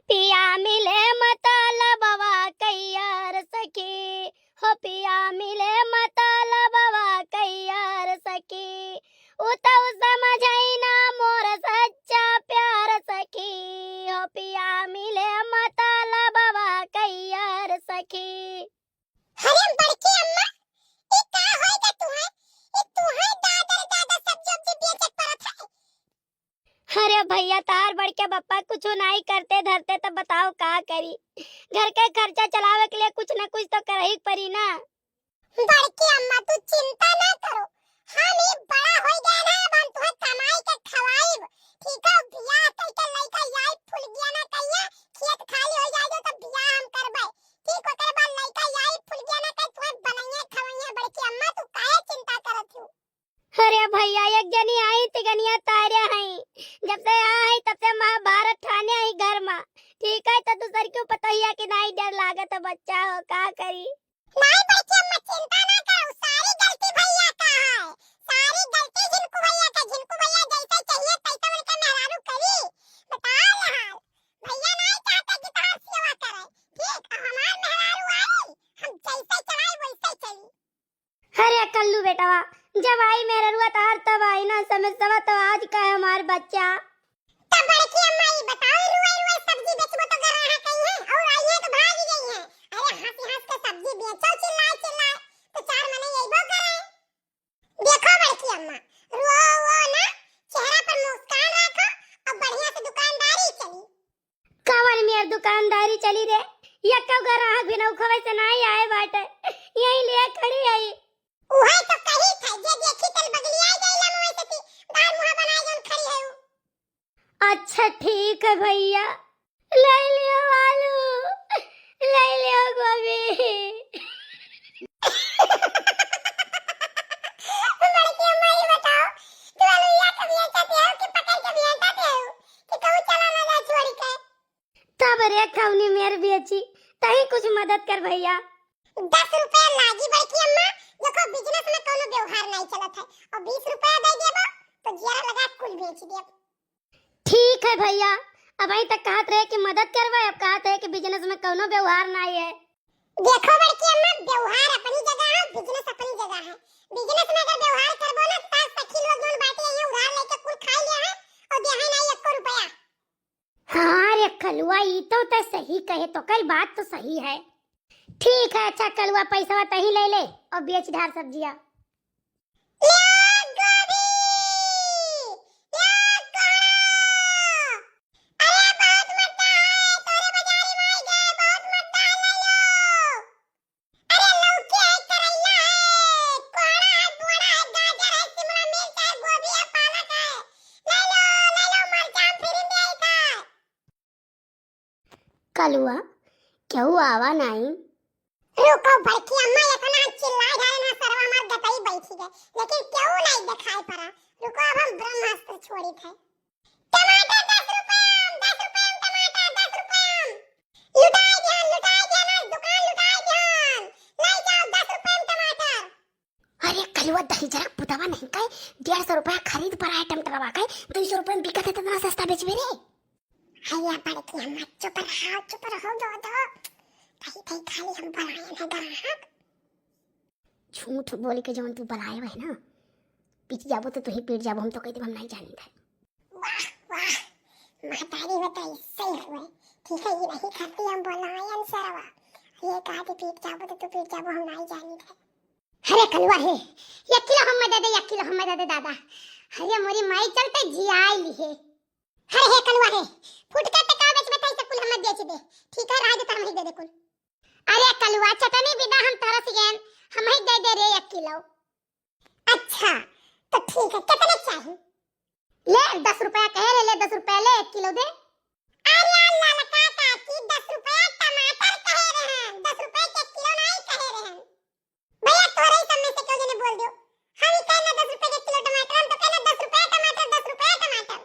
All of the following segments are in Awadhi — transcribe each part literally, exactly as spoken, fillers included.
पिया मिले मतलबवा कइयार सखी, हो पिया मिले मतलबवा कइयार सखी। उ तउ समझै ना मोर सच्चा प्यार सखी, हो पिया मिले मतलबवा कइयार सखी। अरे बड़की अम्मा, ई का होइगा तुहैं? ई तुहैं दादा रे दादा सब्जी उब्जी बेचक परत है। अरे भइया, तोहार बड़के बप्पा कुछु नाहीं करते धरते, तब बताओ का करी? घर के खर्चा चलावे के लिए कुछ न कुछ तो करही परी ना। बड़की अम्मा, तू चिंता ना करो, हम ई बड़ा होइ गए ना, अब हम तुहैं कमाई के खवाइब, ठीक है? बियाह कइके लइका आई फुलगिया ना कहिया, खेत खाली होइ जाए तो बियाह हम करबै, ठीक? ओकर बाद लइका आई फुलगिया ना कहि तुहैं बनइहैं खवइहैं। बड़की अम्मा, तू काहे चिंता करत हो? अरे भइया, एक जनी आई तिगनिया तारे हई, जब से यहाँ आई तब से महाभारत ठाने आई घर मा। ठीक है, तो दूसर क्यों पतोहिया के नाहीं डर लागत है, बच्चा हो, का करी? नाहीं बड़की अम्मा, चिंता ना करो, सारी गलती भइया का है, सारी गलती झिनकू भइया का। झिनकू भइया जैसे चाहिए तैसे उनके मेहरारू करी। बताओ हाल, भइया नाहीं चाहते कि तोहार सेवा करे, ठीक? अब हमार मेहरारू आई, हम जैसे चलाई वैसे चली। अरे कल्लू बेटवा, जब आई मेहररुआ तोहार तब आई ना, समस्या तो आज का है हमार बच्चा। तब बड़की अम्मा ई बताओ, रुए रुए सब्जी बेचबो तो गराहक अइहैं, और अइहैं तो भाग गइहैं। अरे हँसी हँस के सब्जी बेचो चिल्लाए चिल्लाए, तो चार मनई अइबो करे। देखो बड़की अम्मा, रुओ वो ना, चेहरा पर मुस्कान रखो और बढ़िया से दुकानदारी चली। कवन मेर दुकानदारी चली रे? यक्को ग्राहक भी नौखवे से नाहीं आए बाटे। यहीं लिए खड़ी हई। उहे तो कही था, जे देखी तल बगलिया गई लमवे से ती, बाहर मुँह बनाए जौन खड़ी है उ। अच्छा ठीक है भइया, ले लियो आलू, ले लियो गोभी। बड़की अम्मा, ई बताओ, तू अलुइया के बेचत हो कि पकड़ के बेचत हो कि कहूँ चला ना जा छोड़ के? तब रे खौनी मेर बेची, तहीं कुछ मदद कर भइया। दस रुपया लागी बड़की अम्मा, देखो business में कौनो व्यवहार नाहीं चलत है, और बीस रुपया दे देबो तो जियरा लगा कुल बेच देब। ठीक है भइया, अबहीं तक कहत रहे कि मदद करबे, अब कहत रहे कि business में कौनो व्यवहार नाहीं है। देखो बड़की अम्मा, व्यवहार अपनी जगह है, business अपनी जगह है। Business में अगर व्यवहार करबो ना, त सखी लोग जौन बाटे, यहीं उधार लेके कुल खाई ले है और देहे नाहीं एको रुपया। हाँ रे कलुआ, ई तो तै सही कहे, तो कल बात तो सही है। ठीक है, अच्छा कलुआ, पैसवा तहीं ले ले और बेच धार सब्जिया। ले गोभी, ले कोहड़ा। अरे बहुत मद्दा है, तोरे बाजारी में आई गए, बहुत मद्दा है, ले लो। अरे लौकी है, करैला है, कोहड़ा है, बोड़ा है, गाजर है, शिमला मिर्च है, गोभी है, पालक है, ले लो, ले लो, मरचाम free में आई था। कलुआ, केहू आवा नाहीं? रुको बड़की अम्मा, इतना चिल्लाए डाले ना, सरवा हमार गटई बैठी गए, लेकिन केहू नाहीं दिखाई पड़ा। रुको, अब हम ब्रह्मास्त्र छोड़ी थे। टमाटर दस रुपया, दस रुपया टमाटर, दस रुपया। लुटाए दिहन, लुटाए दिहन, आज दुकान लुटाए दिहन। ले जाओ दस रुपया टमाटर। अरे कलुआ, दहिजरा पुतवा नहीं कहे, डेढ़ सौ रुपया खरीद पर आए टमाटरवा के, दो सौ रुपया में बिकत है, तो इतना सस्ता बेचबे रे। हैया बड़की अम्मा, चुप रहो, चुप रहो, दो दो। कहीं कहीं खाली हम बुलाए हैं ग्राहक। झूठ बोल के जौन तू बुलाए है ना, पीट जाबो तो तू ही पीट जाबो, हम तो कह देब हम नहीं जानी था। वाह, वाह, महतारी हो तो ऐसे ही हुए। ठीक है, ये नहीं करती हम बोलायन सरवा। ये कहा कि पीट जाबो तो तू पीट जाबो, हम नहीं जानी थे। अरे कलुआ रे, एक किलो हमें दे दे, एक किलो हमें दे दे दादा। अरे मोरी माई चलते जियाई ली है। अरे हे कलुआ रे, फुटकर ते का बेचबे था, इसे कुल हमें बेच दे। ठीक है, रह दे तो हम ही दे दे कुल। अरे कलुआ, चटनी बिना हम तरस गए, हम ही दे दे रे एक किलो। अच्छा, तो ठीक है, कितने चाहिए? ले, दस रुपया कहे ले, ले, दस रुपया ले, एक किलो दे। अरे ललका काकी, दस रुपया टमाटर कहे रहे हैं, दस रुपया के किलो नहीं कहे रहे हैं। भैया, तोरे ही सब में से क्यों जने बोल दियो? हम ही कहना दस रुपया के किलो टमाटर, हम तो कहना दस रुपया टमाटर, दस रुपया टमाटर।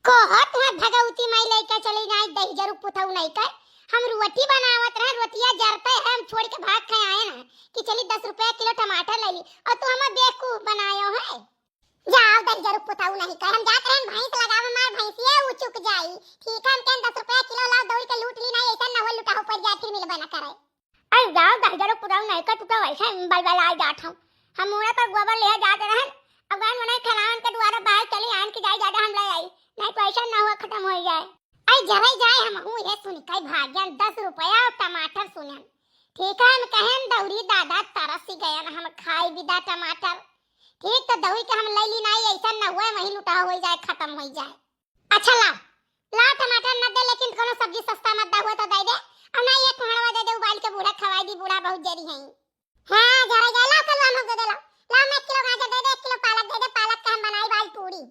कहत है भगवती माई लइका चली नाई दहिजरू पुतऊ नहीं कर। हम रोटी बनावत रहे, रोटिया जरते है, हम छोड़ के भाग के आए ना कि चली दस रुपया किलो टमाटर ले ली, और तू हमें बेवकूफ बनायो है। जाओ दहिजरू पुतऊ नहीं कर, हम जात रहे भैंस लगावे, मार भैंसिए उ चुक जाई। ठीक है, हम कहन दस रुपया मिलबे ना करे। अरे जाओ, दहिजरो पुराऊ नहीं का टूटा, वैसे बलबला जात हम। हम मुड़े पर गोबर लिहे जात रहन, अब गए मने खलावन के दुआरा बाहर चली आन की जाई ज्यादा हम ले आई, नहीं तो ऐसा ना हुआ खत्म हो जाए। अरे जरे जाए हम हूँ ये सुन के भाग्यन दस रुपया और टमाटर सुनन। ठीक है, हम कहन दौरी दादा तरस ही गयन, हम खाई बिदा टमाटर। ठीक तो दौरी के हम ले ली नहीं, ऐसा ना हुआ वहीं लुटा हो जाए, खत्म हो जाए। अच्छा ला, ला टमाटर न दे, लेकिन कोनो सब्जी सस्ता मत दा हुआ तो दे दे। और ना ये कोहड़वा दे दे, उबाल के बूढ़ा खवाई दी, बूढ़ा बहुत जरी है। हाँ, जरा जा, ला कलवा हम दे दे, ला। ला मैं एक किलो गाजर दे दे, एक किलो पालक दे दे, पालक का हम बनाई बाल पूरी।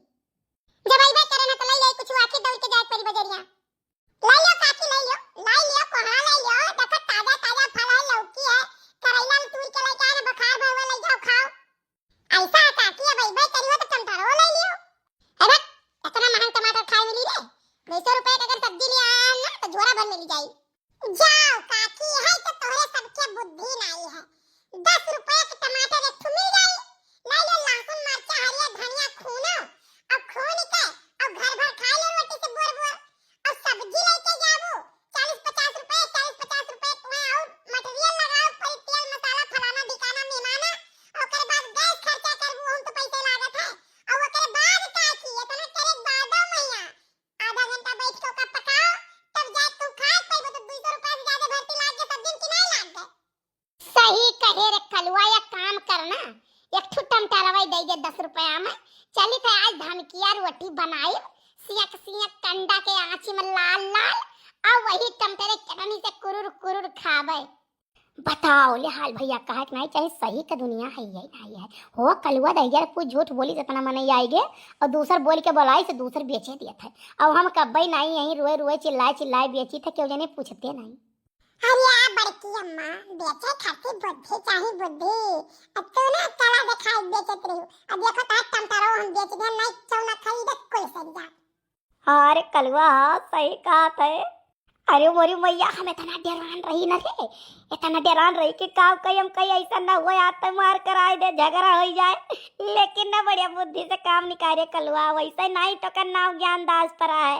जब अइबे करे ना तो ले ले कुछ आखिर दौड़ के जाए परी बजरिया। ले लियो काकी, ले लियो, ले लियो, कोहड़ा ले लियो, देखो ताजा ताजा फल है, लौकी है, करैला में तूर के लेके आए ना, बुखार भर हुआ, ले जाओ खाओ। ऐसा है काकी, अब अइबे करियो तो टमाटरो ले लियो। अरे बक, इतना महंग टमाटर खाए मिली रे। दो सौ रुपए के अगर सब्जी ले आया है ना तो झोरा भर मिल जाई। जाओ काकी, है तो तोहरे सबके बुद्धि नाई है। दस रुपए के टमाटर एक ठो मिल जाई, ले लो लहसुन, मरचा, हरियर धनिया, खूनो, अब खून के, अब घर भर खा लो रोटी से बोर बोर। अब सब्जी लेके जाबू, चालीस पचास रुपए, चालीस पचास रुपए तुम्हें और मटेरियल लगाओ, फिर तेल मसाला फलाना ढिकाना मेहमाना, ओकरे बाद गैस खर्चा करबू, हम तो पैसे लागत है। और ओकरे बाद काकी, इतना करे बादो मैया, आधा घंटा बैठ के ओका पकाओ, तब जाए तू खाए पैबो, तो दो सौ रुपया से ज्यादा भर्ती लाग के सब्जी में कि नहीं लाग गए। सही कहे रे कलुआ, एक काम करना, एक ठो टमाटरवा दे दे दस रुपया में, चली थे आज धमकिया रोटी बनाई, सियक सियक कंडा के आँची में लाल लाल, और वही टमाटरे चटनी से कुरुर कुरुर खावे। बताओ ले हाल भैया, कहे के नहीं चाहे, सही का दुनिया है ये नहीं है। हो कलुआ दहिया कुछ झूठ बोली जितना मन आई गे, और दूसर बोल के बोलाई से दूसर बेचे दिया था। अब हम कब्बे नहीं यहीं रोए रोए चिल्लाए चिल्लाए बेची थे, क्यों जने पूछते नहीं। अरे आ बड़की अम्मा, बेचे खातिर बुद्धि चाही बुद्धि। अब तू ना कला दिखाई बेचत रही, अब देखो तार टमाटरो हम बेच दिया, नहीं क्यों ना खरीदे कुल सरिया। अरे कलुआ, हाँ, सही कहत है। अरे मोरी मैया, हम इतना डेरान रही न रे, इतना डेरान रही कि का कही हम कही ऐसा न हुआ, आज तक मार कराए दे, झगड़ा हो जाए, लेकिन न बढ़िया बुद्धि से काम निकाले कलुआ, वैसे नहीं तो का नाव ज्ञान दास पर है।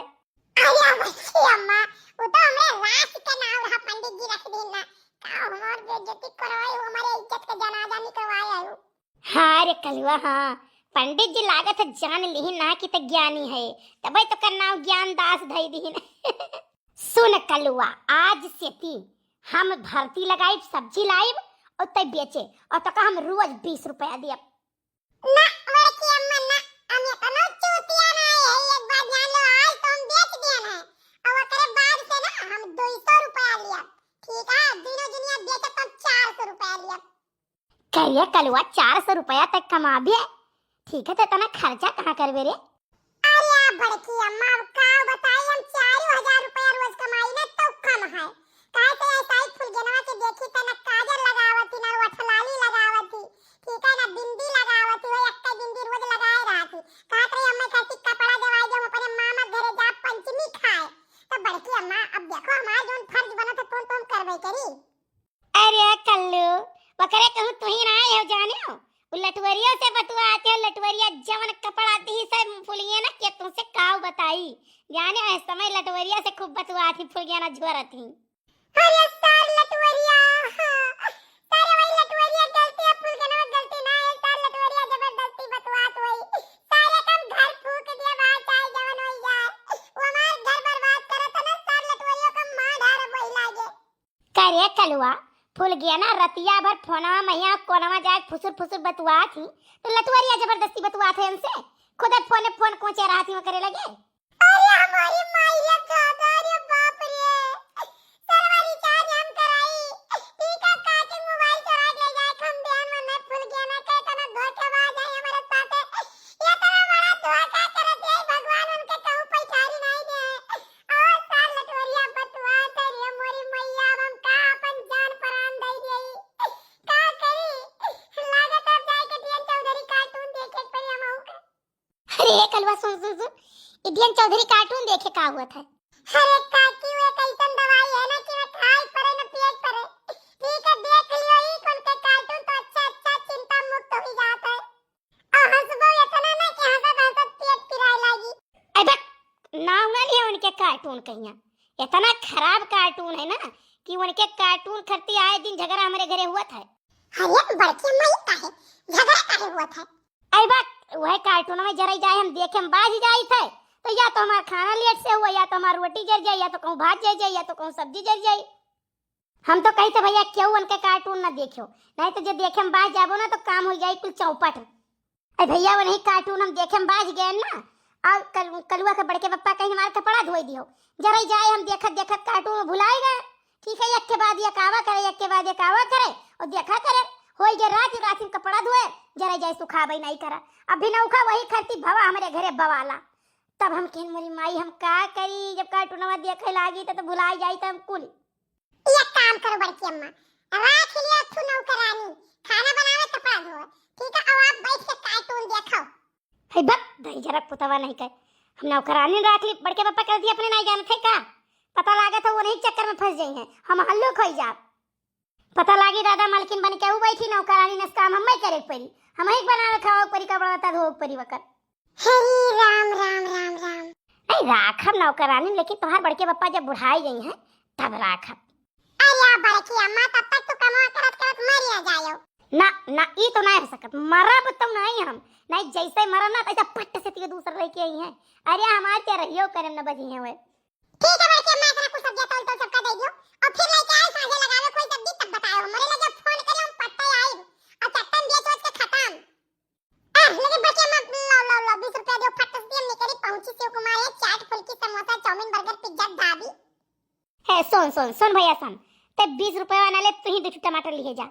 अरे बच्ची अम्मा, वो तो हमरे रास के नाव रहा, पंडित जी रख दीन ना, का हमार बेइज्जती करवाए, वो हमारे इज्जत का जनाजा निकलवाए आयो। हाँ रे कलुआ, हाँ, पंडित जी लागत है जान लिही ना कि त ज्ञानी है, तबे तो का नाव ज्ञान दास धई दिहिन। सुन कलुआ, आज से ती हम भरती लगाइब, सब्जी लाइब और तै बेचे, और तो का हम रोज बीस रुपया दियब। ना, बड़की अम्मा ना, हम इतनो चूतिया ना है, एक बात जान लो, आज तो हम बेच दियन है, और ओकरे बाद से ना हम दो सौ रुपया लियब, ठीक है, दिनों दुनिया बेचब तो हम चार सौ रुपया लियब। करिया कलुआ, चार सौ रुपया तक कमाबे, ठीक है, तो इतना खर्चा कहाँ करबे रे? अरे आ बड़की अम्मा, अब का बताई, हम चारों हजार रुपया रोज कमाई ना तो कम है। काहे से ऐसा ही फुलगेनवा के देखी त ना काजर लगावत ही, ना ओठलाली लगावत ही, ठीक है, ना बिंदी लगावत ही, वही अक्का बिंदी रोज लगाए रहत ही। कहत रही अम्मा खातिर कपड़ा देवाई दे, हम अपने मामा घरे जा पंचमी खाए। तो बड़की अम्मा, अब देखो हमार जौन फर्ज बनत है, तौन तो हम करबे करी। अरे कल्लू, ओकरे कहूँ तुही ना आए हो जाने हो, उ लटवरिया से बतुआते हो, लटवरिया जवन कपड़ा आती ही सब फुलिए ना के तुमसे काव बताई, जाने हो, इस समय लटवरिया से खूब बतुआती फुलिया ना झोरत ही। अरे सार लटवरिया, हाँ, सारे वही लटवरिया गलती है, फुलगेनवा गलती ना है, सार लटवरिया जबरदस्ती बतुआत होई, सारे कम घर फूक दिए बाहर चाहे जवन होई जाए, वो हमार घर बर्बाद करत है ना, सार लटवरिया का मार ढार वही लागे। करे कलुआ, फुलगेना रतिया भर फोनवा महिया कोनवा जाए फुसुर फुसुर बतुआत ही, तो लटवरिया जबरदस्ती बतुआत है हमसे। खुदे फोने फोन कोचे रहत ही करे लगे। अरे हमारी माई रे दादा रे बाप रे, सरवा रिचार्ज हम कराई, ठीक है, काटे मोबाइल चोरा के ले जाए, हम बिहान में मैं फुलगेना के इतना धोखेबाज है हमारे साथे, इतना बड़ा धोखा करत है, भगवान उनके कहूँ पैठारी नहीं दे। और सार लटवरिया बतुआ तरी मोरी मैया, अब हम का अपन जान प्राण दे देई? का करी? लागत अब जाए के डीएन चौधरी कार्टून देखे के पड़ी हमहू के। अरे ए कलुआ, सुन, सुन, सुन, ई डीएन चौधरी कार्टून देखे का हुआ था? अरे काकी, वो एक ऐसन दवाई है ना कि ना खाए पड़े ना पिए पड़े। ठीक है, देख लियो ई कौन के कार्टून तो अच्छा, अच्छा चिंता मुक्त हो जाता है। आ हंसबो इतना ना कि हंसत हंसत पेट पिराए लागी। अरे बक, नाव ना लिया उनके कार्टून कहिया। इतना खराब cartoon है ना कि उनके cartoon खरती आए दिन झगड़ा हमरे घरे हुआ था। अरे बड़की अम्मा, ये काहे झगड़ा काहे हुआ था? आई बात वह cartoon में जरा जाए हम देखे हम बाज जाई थे, तो या तो हमार खाना लेट से हुआ, या तो हमार रोटी जर जाए, या तो कहूँ भात जर जाए, या तो कहूँ सब्जी जर जाए। हम तो कही थे भैया केहू उनके cartoon ना देखियो, नहीं तो जो देखे हम बाज जाबो ना तो काम हो जाए कुल चौपट। अरे भैया, वो नहीं cartoon हम देखे हम बाज गए ना, और कल-, कलुआ के बड़के पप्पा कहीं हमार कपड़ा धोई दियो, जरा जाए हम देखत देखत cartoon में भुलाए गए। ठीक है, एक के बाद एक आवा करे, एक के बाद एक आवा करे, और देखा करे, होई गए रात, रात में कपड़ा धोए, जरा जाए सुखाबे नहीं करा। अभी नौका वही खरती भवा हमरे घरे बवाला। तब हम कहन मोरी माई हम का करी, जब cartoonवा देखे लागी तो, तो भुलाई जाई तो हम कुल। एक काम करो बड़की अम्मा, राख लिया तू नौकरानी, खाना बनावे, कपड़ा धोए, ठीक है? अब आप बैठ के cartoon देखो। है बक, दही जरा पुतवा नहीं कहे, हम नौकरानी राख ली, बड़के पापा कर दिए अपने नहीं जानत है का? पता लागत है वो नहीं चक्कर में फंस जाई हैं, हम हल्लुक होई जाब। पता लागी दादा मालकिन बन के ऊ बैठी नौकरानी, नस काम हमें करे के पड़ी, हमें ही बनावे खावे के पड़ी, कपड़ा लत्ता धोवे के पड़ी वकर। हरी राम, राम, राम, राम। नहीं राखब नौकरानी, लेकिन तुम्हार बड़के पप्पा जब बुढ़ाई गई हैं तब राखब। अरे बड़की अम्मा, तब तक तू कमवा करत करत मरिया जायो। ना ना, ई तो नहीं हो सकत, मरब तो नहीं हम, नहीं जैसे मरब ना तैसे पट्ट से तिके दूसर लेके आई हैं। अरे हमार क्या रहियो करम न बजी हैं वे। ठीक है बड़की अम्मा, इतना कुछ सब्जियां तौल तौल सबका दे दियो और फिर लेके आए सांझे लगा लो कोई सब्जी तब बताओ, हमरे लगे फोन करो हम पट्टे आइब और चट्टन बेच बेच के खत्म। आह, लेकिन बड़की अम्मा, लाओ, लाओ, लाओ, बीस रुपया दियो, फट से हम निकली, पहुंची शिव कुमार है, चाट, फुल्की, समोसा, चाउमीन, बर्गर, पिज्जा, दाबी। है, सुन, सुन, सुन भैया, सुन, ते बीस रुपया वाला ले, तू ही दो ठो टमाटर लिए जा।